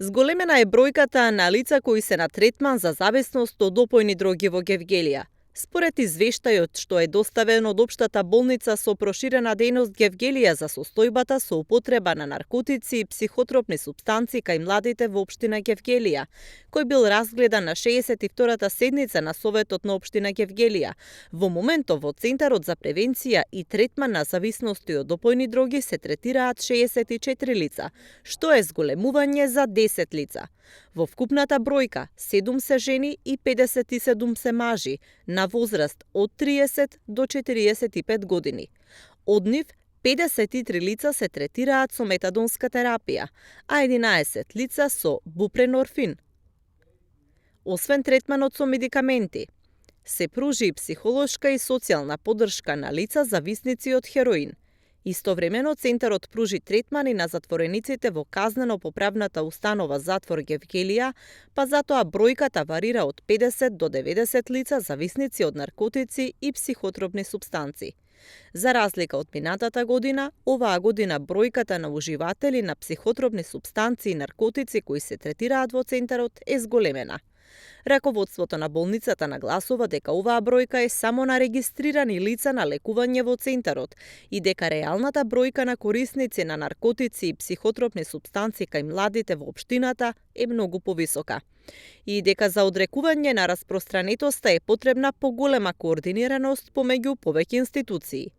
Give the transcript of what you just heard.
Зголемена е бројката на лица кои се на третман за зависност од опојни дроги во Гевгелија. Според извештајот што е доставен од Општата болница со проширена дејност Гевгелија за состојбата со употреба на наркотици и психотропни супстанции кај младите во општина Гевгелија, кој бил разгледан на 62-та седница на Советот на општина Гевгелија, во моментов во Центарот за превенција и третман на зависности од опојни дроги се третираат 64 лица, што е зголемување за 10 лица. Во вкупната бројка 7 се жени и 57 се мажи на возраст од 30 до 45 години. Од нив 53 лица се третираат со метадонска терапија, а 11 лица со бупренорфин. Освен третманот со медикаменти, се пружи и психолошка и социјална поддршка на лица зависници од хероин. Истовремено, Центарот пружи третмани на затворениците во казнено-поправната установа Затвор Гевгелија, па затоа бројката варира од 50 до 90 лица зависници од наркотици и психотропни супстанции. За разлика од минатата година, оваа година бројката на уживатели на психотропни супстанции и наркотици кои се третираат во Центарот е зголемена. Раководството на болницата нагласува дека оваа бројка е само на регистрирани лица на лекување во Центарот и дека реалната бројка на корисници на наркотици и психотропни супстанции кај младите во општината е многу повисока. И дека за одрекување на распространетоста е потребна поголема координираност помеѓу повеќе институции.